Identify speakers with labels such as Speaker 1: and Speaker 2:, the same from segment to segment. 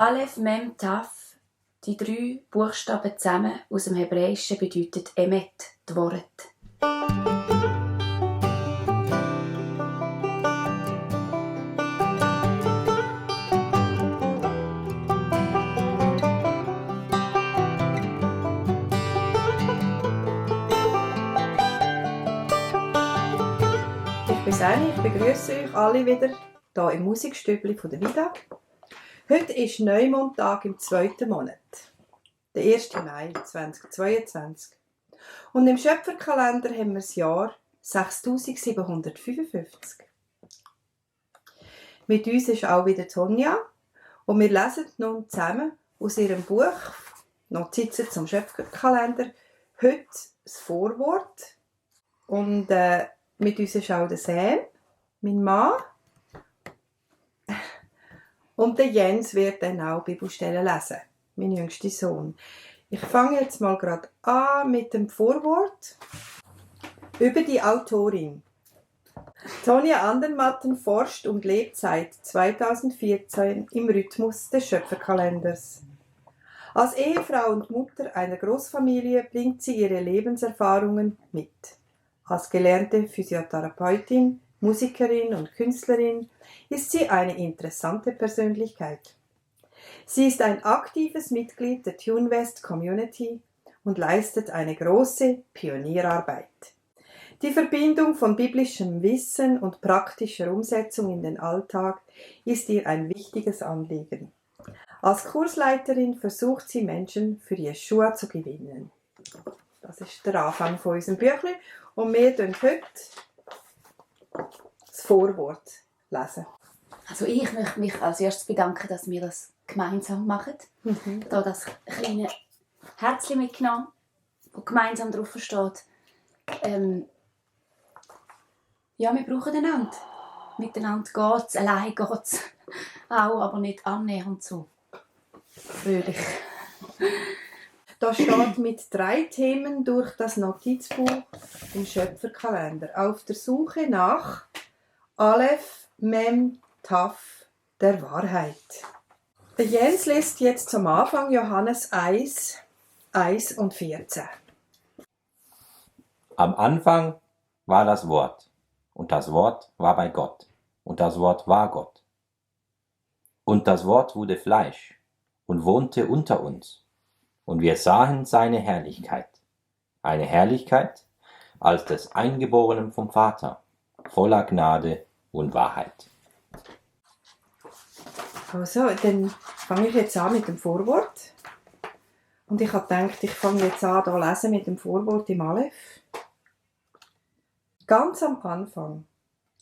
Speaker 1: Aleph, Mem, Taf, die 3 Buchstaben zusammen aus dem Hebräischen bedeuten Emet, die Worte.
Speaker 2: Ich bin Sani, ich begrüße euch alle wieder hier im Musikstübli von der Vida. Heute ist Neumondtag im 2. Monat, der 1. Mai 2022. Und im Schöpferkalender haben wir das Jahr 6755. Mit uns ist auch wieder Tonja und wir lesen nun zusammen aus ihrem Buch Notizen zum Schöpferkalender heute das Vorwort. Und mit uns ist auch der Sam, mein Mann. Und der Jens wird dann auch Bibelstellen lesen, mein jüngster Sohn. Ich fange jetzt mal gerade an mit dem Vorwort über die Autorin. Tonja Andermatten forscht und lebt seit 2014 im Rhythmus des Schöpferkalenders. Als Ehefrau und Mutter einer Großfamilie bringt sie ihre Lebenserfahrungen mit. Als gelernte Physiotherapeutin, Musikerin und Künstlerin ist sie eine interessante Persönlichkeit. Sie ist ein aktives Mitglied der TuneWest Community und leistet eine große Pionierarbeit. Die Verbindung von biblischem Wissen und praktischer Umsetzung in den Alltag ist ihr ein wichtiges Anliegen. Als Kursleiterin versucht sie Menschen für Jeschua zu gewinnen. Das ist der Anfang von unserem Büchlein und wir lesen heute das Vorwort lesen.
Speaker 1: Also ich möchte mich als erstes bedanken, dass wir das gemeinsam machen. Da das kleine Herzchen mitgenommen, das gemeinsam drauf steht. Ja, wir brauchen einander. Miteinander geht es, allein geht es auch, aber nicht annähernd so fröhlich.
Speaker 2: Da steht mit 3 Themen durch das Notizbuch im Schöpferkalender. Auf der Suche nach Aleph, Mem, Taf, der Wahrheit. Der Jens liest jetzt zum Anfang Johannes 1, 1 und 14.
Speaker 3: Am Anfang war das Wort, und das Wort war bei Gott, und das Wort war Gott. Und das Wort wurde Fleisch und wohnte unter uns, und wir sahen seine Herrlichkeit, eine Herrlichkeit als des Eingeborenen vom Vater, voller Gnade und Wahrheit.
Speaker 2: Also, dann fange ich jetzt an mit dem Vorwort. Und ich habe gedacht, ich fange jetzt an hier lesen mit dem Vorwort im Aleph. Ganz am Anfang,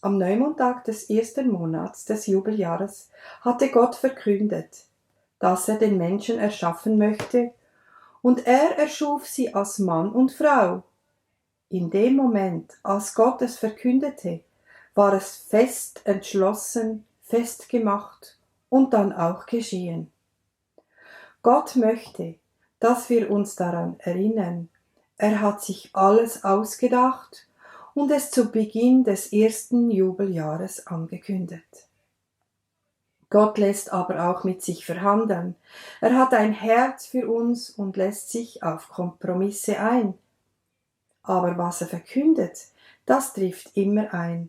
Speaker 2: am Neumondtag des 1. Monats des Jubeljahres, hatte Gott verkündet, dass er den Menschen erschaffen möchte, und er erschuf sie als Mann und Frau. In dem Moment, als Gott es verkündete, war es fest entschlossen, festgemacht und dann auch geschehen. Gott möchte, dass wir uns daran erinnern. Er hat sich alles ausgedacht und es zu Beginn des 1. Jubeljahres angekündigt. Gott lässt aber auch mit sich verhandeln. Er hat ein Herz für uns und lässt sich auf Kompromisse ein. Aber was er verkündet, das trifft immer ein.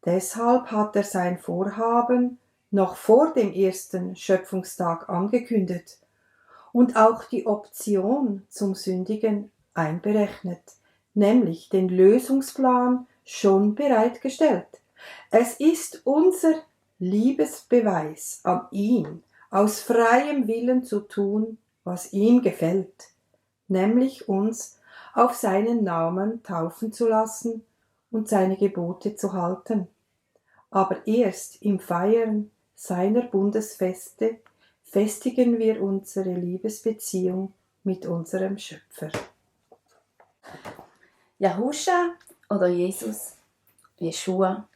Speaker 2: Deshalb hat er sein Vorhaben noch vor dem 1. Schöpfungstag angekündigt und auch die Option zum Sündigen einberechnet, nämlich den Lösungsplan schon bereitgestellt. Es ist unser Liebesbeweis an ihn, aus freiem Willen zu tun, was ihm gefällt, nämlich uns auf seinen Namen taufen zu lassen und seine Gebote zu halten. Aber erst im Feiern seiner Bundesfeste festigen wir unsere Liebesbeziehung mit unserem Schöpfer.
Speaker 1: Yahusha oder Jesus, Jeschua,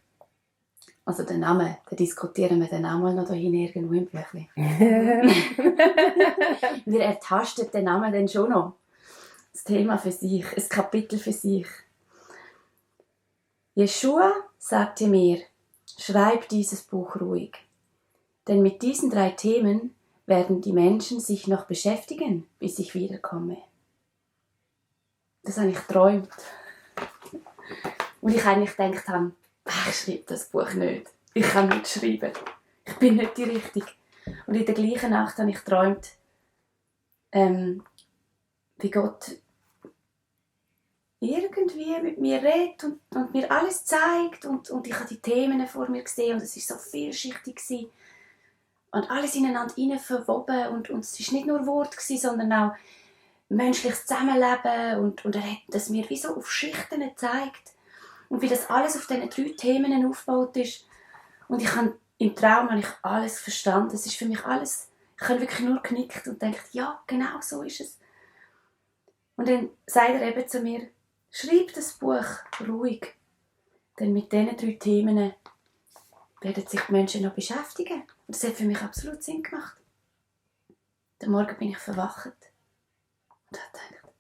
Speaker 1: also den Namen, da diskutieren wir den Namen noch hier irgendwo im Büchlein. Wir ertasten den Namen dann schon noch. Das Thema für sich, ein Kapitel für sich. Jeschua sagte mir, schreib dieses Buch ruhig, denn mit diesen 3 Themen werden die Menschen sich noch beschäftigen, bis ich wiederkomme. Das habe ich geträumt. Und ich eigentlich gedacht habe, ich schreibe das Buch nicht. Ich kann nicht schreiben. Ich bin nicht die Richtige. Und in der gleichen Nacht habe ich geträumt, wie Gott irgendwie mit mir redet und mir alles zeigt. Und ich habe die Themen vor mir gesehen und es war so vielschichtig gewesen. Und alles ineinander verwoben. Und es war nicht nur Wort gewesen, sondern auch menschliches Zusammenleben. Und er hat das mir wie so auf Schichten gezeigt. Und wie das alles auf diesen 3 Themen aufgebaut ist. Und im Traum habe ich alles verstanden. Es ist für mich alles, ich habe wirklich nur genickt und gedacht, ja, genau so ist es. Und dann sagt er eben zu mir, schreib das Buch ruhig. Denn mit diesen 3 Themen werden sich die Menschen noch beschäftigen. Und das hat für mich absolut Sinn gemacht. Am Morgen bin ich verwacht und habe gedacht,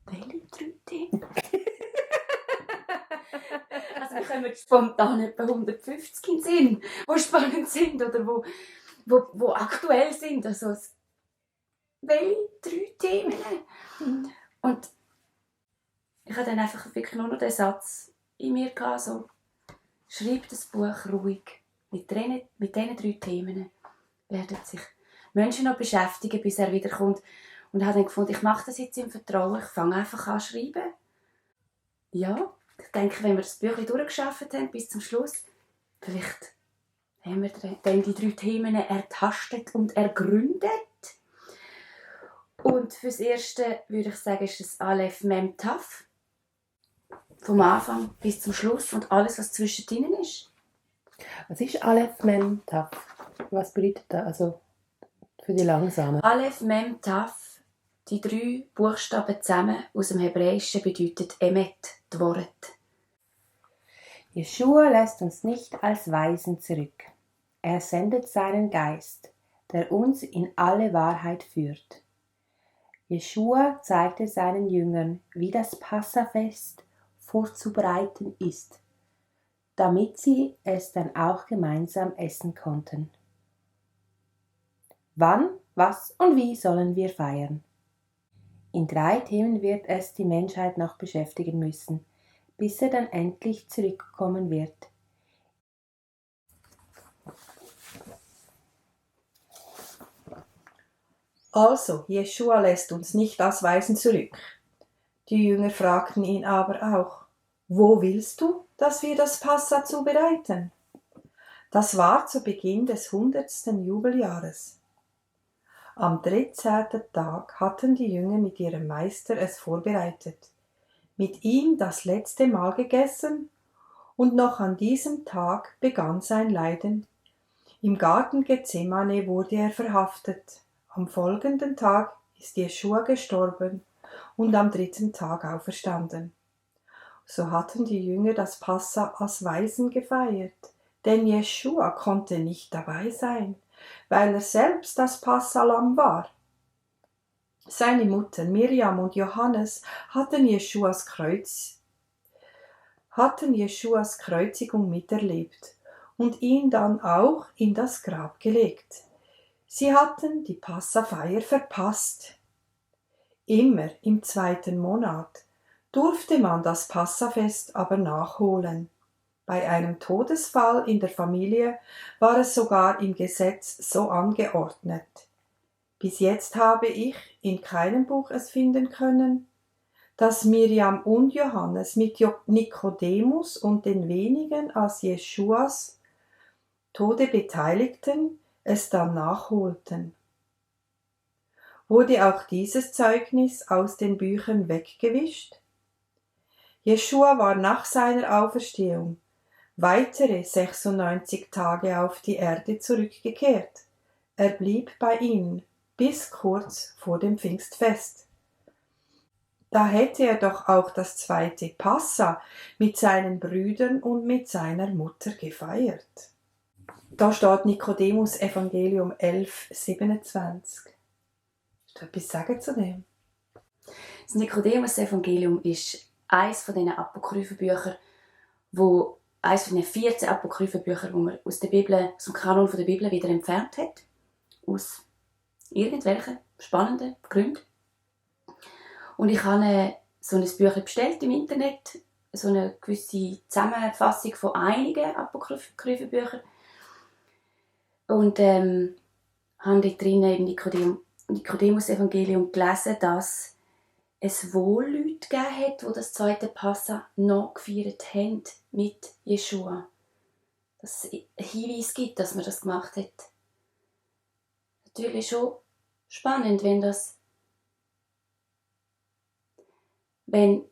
Speaker 1: welche 3 Themen? Also wir kommen spontan etwa 150 in den Sinn, die spannend sind oder wo aktuell sind. Also welche 3 Themen? Und ich hatte dann einfach wirklich nur noch den Satz in mir gehabt, so, schreib das Buch ruhig. Mit diesen 3 Themen werden sich Menschen noch beschäftigen, bis er wiederkommt. Und ich habe dann gefunden, ich mache das jetzt im Vertrauen, ich fange einfach an zu schreiben. Ja, ich denke, wenn wir das Büchlein durchgeschafft haben bis zum Schluss, vielleicht haben wir dann die 3 Themen ertastet und ergründet. Und fürs Erste würde ich sagen, ist es Aleph Mem Taf. Vom Anfang bis zum Schluss und alles, was zwischendrin ist.
Speaker 4: Was ist Aleph Mem Taf? Was bedeutet das also für die Langsamen?
Speaker 1: Aleph Mem Taf, die 3 Buchstaben zusammen aus dem Hebräischen bedeutet Emet, die Worte.
Speaker 4: Jeschua lässt uns nicht als Weisen zurück. Er sendet seinen Geist, der uns in alle Wahrheit führt. Jeschua zeigte seinen Jüngern, wie das Passafest vorzubereiten ist, damit sie es dann auch gemeinsam essen konnten. Wann, was und wie sollen wir feiern? In 3 Themen wird es die Menschheit noch beschäftigen müssen, bis er dann endlich zurückkommen wird.
Speaker 2: Also, Jeschua lässt uns nicht als Weisen zurück. Die Jünger fragten ihn aber auch, wo willst du, dass wir das Passa zubereiten? Das war zu Beginn des 100. Jubeljahres. Am 13. Tag hatten die Jünger mit ihrem Meister es vorbereitet, mit ihm das letzte Mal gegessen, und noch an diesem Tag begann sein Leiden. Im Garten Gethsemane wurde er verhaftet. Am folgenden Tag ist Jeschua gestorben und am 3. Tag auferstanden. So hatten die Jünger das Passa als Weisen gefeiert, denn Jeschua konnte nicht dabei sein, weil er selbst das Passalamm war. Seine Mutter Miriam und Johannes hatten Jeschuas Kreuzigung miterlebt und ihn dann auch in das Grab gelegt. Sie hatten die Passafeier verpasst. Immer im 2. Monat durfte man das Passafest aber nachholen. Bei einem Todesfall in der Familie war es sogar im Gesetz so angeordnet. Bis jetzt habe ich in keinem Buch es finden können, dass Miriam und Johannes mit Nikodemus und den wenigen als Jeschuas Tode Beteiligten es dann nachholten. Wurde auch dieses Zeugnis aus den Büchern weggewischt? Jeschua war nach seiner Auferstehung weitere 96 Tage auf die Erde zurückgekehrt. Er blieb bei ihnen bis kurz vor dem Pfingstfest. Da hätte er doch auch das 2. Passa mit seinen Brüdern und mit seiner Mutter gefeiert. Da steht Nikodemus Evangelium 11,27. Willst du etwas sagen zu dem?
Speaker 1: Das Nikodemus-Evangelium ist eines von diesen Apokryphenbüchern, eines von den 14 Apokryphenbüchern, die man aus der Bibel, aus dem Kanon der Bibel wieder entfernt hat Aus irgendwelchen spannenden Gründen. Und ich habe so ein Büchlein bestellt im Internet, so eine gewisse Zusammenfassung von einigen Apokryphenbüchern. Und habe dort drinnen im Nikodemus-Evangelium gelesen, dass es wohl Leute gegeben hat, die das zweite Passa noch gefeiert haben mit Jeschua. Dass es einen Hinweis gibt, dass man das gemacht hat. Natürlich schon spannend, wenn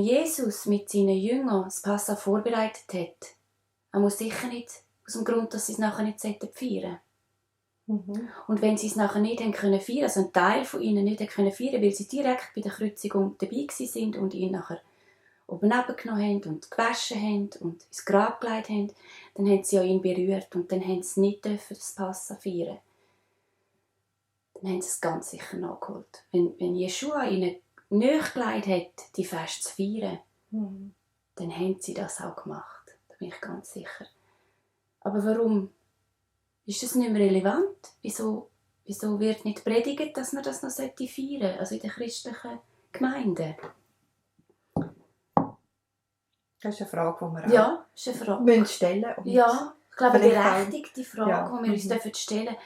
Speaker 1: Jesus mit seinen Jüngern das Passa vorbereitet hat, er muss sicher nicht aus dem Grund, dass sie es nachher nicht feiern sollten. Und wenn sie es nachher nicht haben können feiern, also ein Teil von ihnen nicht haben können feiern, weil sie direkt bei der Kreuzigung dabei sind und ihn nachher oben genommen haben und gewaschen haben und ins Grab gelegt haben, dann haben sie ihn berührt und dann haben sie nicht das Passa feiern. Dann haben sie es ganz sicher nachgeholt. Wenn Jeschua ihnen nahegelegt hat, die Fest zu feiern, dann haben sie das auch gemacht. Da bin ich ganz sicher. Aber warum ist das nicht mehr relevant? Wieso wird nicht predigt, dass man das noch feiern sollte? Also in den christlichen Gemeinden?
Speaker 2: Das ist eine Frage, die wir
Speaker 1: Ja, ist eine Frage.
Speaker 2: stellen müssen.
Speaker 1: Ja, ich glaube, eine
Speaker 2: vielleicht
Speaker 1: berechtigte Frage,
Speaker 2: ja.
Speaker 1: die wir uns dürfen stellen.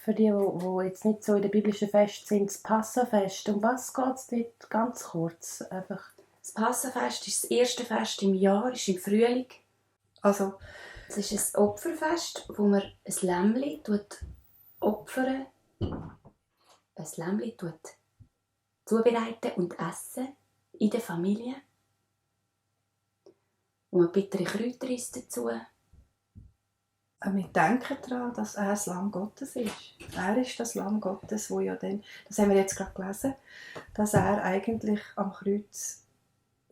Speaker 4: Für die, die jetzt nicht so in der biblischen Fest sind, das Passafest, um was geht es dort ganz kurz? Einfach.
Speaker 1: Das Passafest ist das erste Fest im Jahr, ist im Frühling.
Speaker 2: Also,
Speaker 1: Es ist ein Opferfest, wo man ein Lämmli opfern, ein Lämmli zubereiten und essen in der Familie. Und man bittere Kräuter isst dazu.
Speaker 2: wir denken daran, dass er das Lamm Gottes ist. Er ist das Lamm Gottes, wo ja dann, das haben wir jetzt gerade gelesen, dass er eigentlich am Kreuz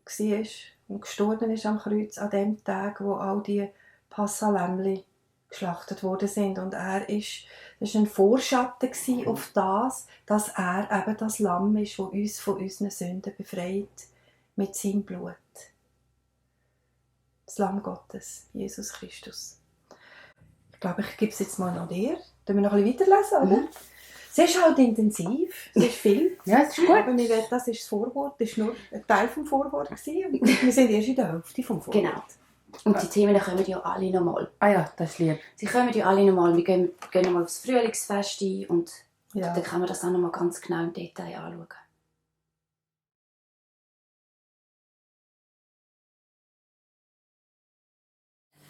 Speaker 2: war und gestorben ist am Kreuz an dem Tag, wo all die Passalämmli geschlachtet worden sind. Und das war ein Vorschatten auf das, dass er eben das Lamm ist, das uns von unseren Sünden befreit mit seinem Blut. Das Lamm Gottes, Jesus Christus. Ich glaube, ich gebe es jetzt mal noch dir. Können wir noch ein bisschen weiterlesen, oder? Es ist halt intensiv, es ist viel.
Speaker 4: Ja, es ist gut.
Speaker 2: Aber das ist das Vorwort, das war nur ein Teil des Vorworts. Und wir sind erst in der Hälfte vom Vorwort.
Speaker 1: Genau. Und die Themen kommen ja alle nochmal.
Speaker 4: Ah ja, das ist lieb.
Speaker 1: Sie kommen ja alle nochmal. Wir gehen nochmal aufs Frühlingsfest ein und
Speaker 2: Ja.
Speaker 1: dann kann man das auch nochmal ganz genau im Detail anschauen.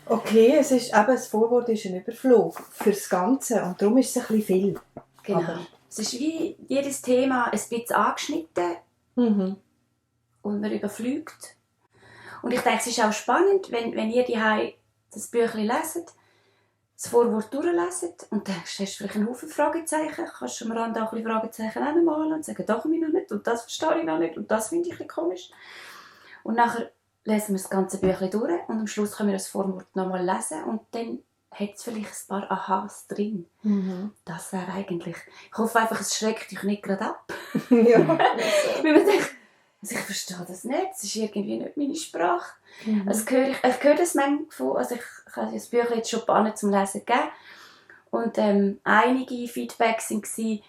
Speaker 2: Okay, das Vorwort ist ein Überflug für das Ganze und darum ist es ein bisschen viel.
Speaker 1: Genau.
Speaker 2: Aber-
Speaker 1: Es ist wie jedes Thema ein bisschen angeschnitten und man überfliegt. Und ich denke, es ist auch spannend, wenn ihr daheim das Büchlein leset, das Vorwort durchleset und denkst, hast du vielleicht einen Haufen Fragezeichen, kannst du am Rand auch ein bisschen Fragezeichen malen und sagen, das komme ich noch nicht und das verstehe ich noch nicht und das finde ich ein bisschen komisch. Und nachher lesen wir das ganze Büchlein durch und am Schluss können wir das Vorwort nochmal lesen und dann hat es vielleicht ein paar Ahas drin. Das wäre eigentlich... Ich hoffe einfach, es schreckt euch nicht gerade ab.
Speaker 2: Ja.
Speaker 1: Weil man denkt, also ich verstehe das nicht, es ist irgendwie nicht meine Sprache. Also ich höre das manchmal von, also ich habe das Buch jetzt schon ein zum Lesen gegeben und einige Feedbacks waren,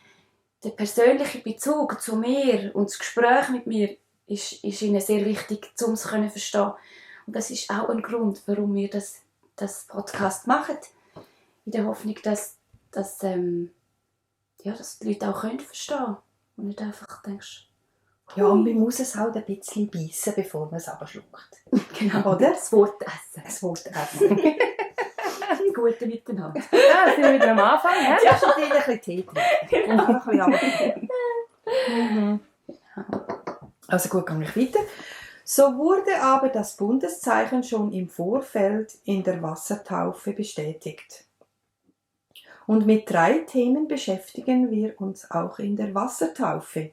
Speaker 1: der persönliche Bezug zu mir und das Gespräch mit mir ist ihnen sehr wichtig, um es zu verstehen. Und das ist auch ein Grund, warum wir das Podcast machen, in der Hoffnung, dass die Leute auch verstehen können und nicht einfach denkst,
Speaker 2: Ja, und man muss es halt ein bisschen beißen, bevor man es abschluckt.
Speaker 1: genau,
Speaker 2: Oder?
Speaker 1: das Wort essen.
Speaker 2: Das Wort essen.
Speaker 1: Die Guten miteinander.
Speaker 4: Ja, sind wir wieder am Anfang. Ja?
Speaker 2: Ja, schon ein bisschen Tee trinken. Und einfach ein bisschen Also gut, gehe ich weiter. So wurde aber das Bundeszeichen schon im Vorfeld in der Wassertaufe bestätigt. Und mit 3 Themen beschäftigen wir uns auch in der Wassertaufe.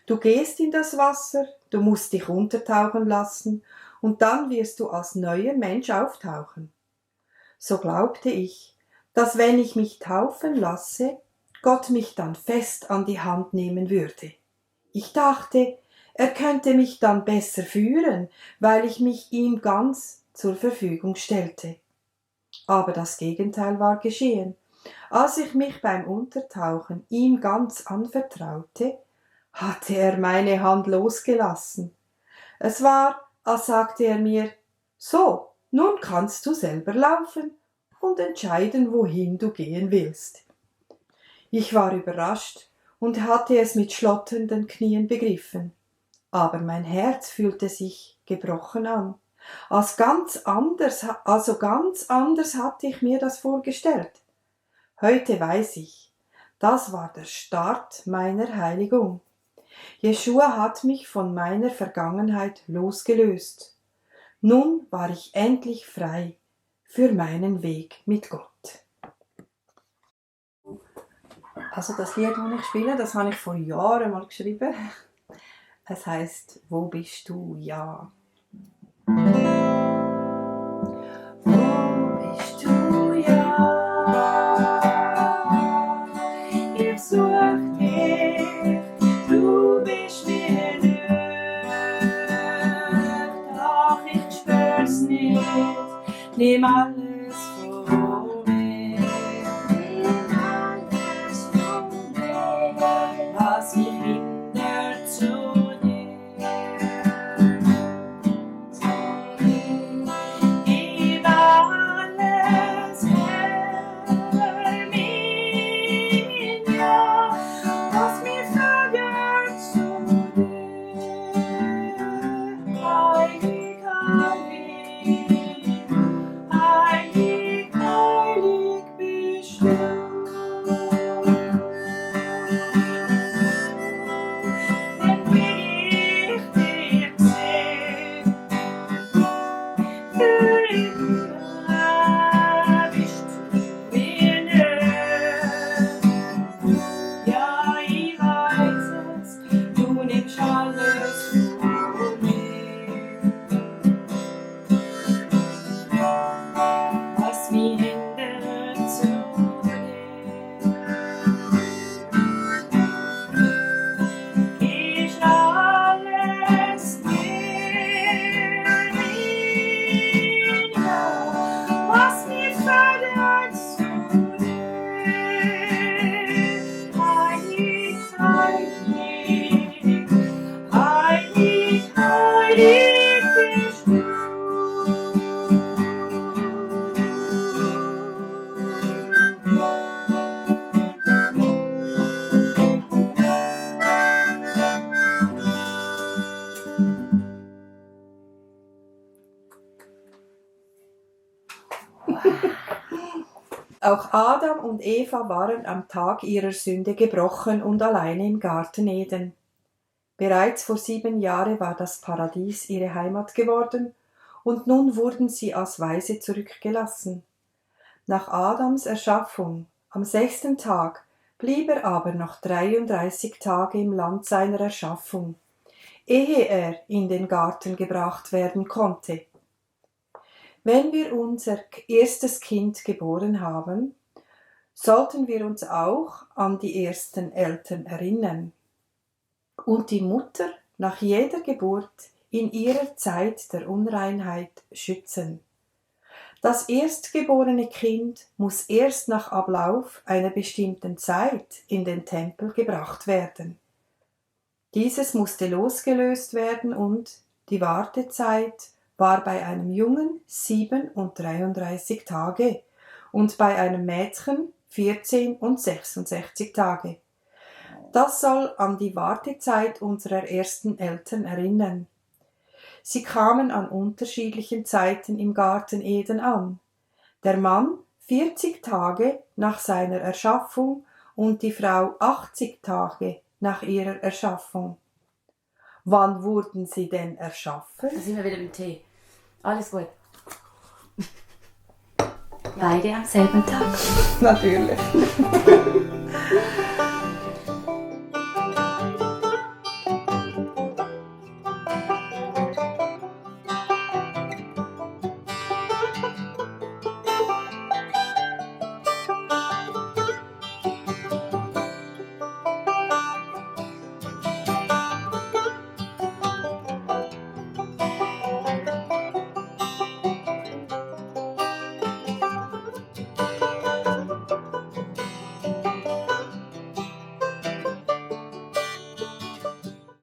Speaker 2: Du gehst in das Wasser, du musst dich untertauchen lassen und dann wirst du als neuer Mensch auftauchen. So glaubte ich, dass wenn ich mich taufen lasse, Gott mich dann fest an die Hand nehmen würde. Ich dachte, er könnte mich dann besser führen, weil ich mich ihm ganz zur Verfügung stellte. Aber das Gegenteil war geschehen. Als ich mich beim Untertauchen ihm ganz anvertraute, hatte er meine Hand losgelassen. Es war, als sagte er mir, so, nun kannst du selber laufen und entscheiden, wohin du gehen willst. Ich war überrascht und hatte es mit schlotternden Knien begriffen. Aber mein Herz fühlte sich gebrochen an. Ganz anders hatte ich mir das vorgestellt. Heute weiß ich, das war der Start meiner Heiligung. Jeschua hat mich von meiner Vergangenheit losgelöst. Nun war ich endlich frei für meinen Weg mit Gott. Also das Lied, das ich spiele, das habe ich vor Jahren mal geschrieben. Es heisst «Wo bist du, ja?» Wo bist du, ja? Ich such dich, du bist mir nicht, doch ich spür's nicht, nimm alles von mir, was mich hindert zu dir. Gib alles für mich, ja, was mich vergönnt zu dir. Heilig, heilig, heilig, heilig bist du. Denn wie ich dich seh, für immer bist du mir nicht. Ja, ich weiß es, du nimmst alles von mir, was mich hindert zu dir. Ich alles dir hin, ja, was mich vergönnt zu dir. Heilig, heilig, heilig, heilig bist du. Auch Adam und Eva waren am Tag ihrer Sünde gebrochen und alleine im Garten Eden. Bereits vor 7 Jahren war das Paradies ihre Heimat geworden, und nun wurden sie als Waise zurückgelassen. Nach Adams Erschaffung, am 6. Tag, blieb er aber noch 33 Tage im Land seiner Erschaffung, ehe er in den Garten gebracht werden konnte. Wenn wir unser erstes Kind geboren haben, sollten wir uns auch an die ersten Eltern erinnern und die Mutter nach jeder Geburt in ihrer Zeit der Unreinheit schützen. Das erstgeborene Kind muss erst nach Ablauf einer bestimmten Zeit in den Tempel gebracht werden. Dieses musste losgelöst werden und die Wartezeit war bei einem Jungen 7 und 33 Tage und bei einem Mädchen 14 und 66 Tage. Das soll an die Wartezeit unserer ersten Eltern erinnern. Sie kamen an unterschiedlichen Zeiten im Garten Eden an. Der Mann 40 Tage nach seiner Erschaffung und die Frau 80 Tage nach ihrer Erschaffung. Wann wurden sie denn erschaffen?
Speaker 1: Da sind wir wieder beim Tee. Alles gut. Beide am selben Tag.
Speaker 2: Natürlich.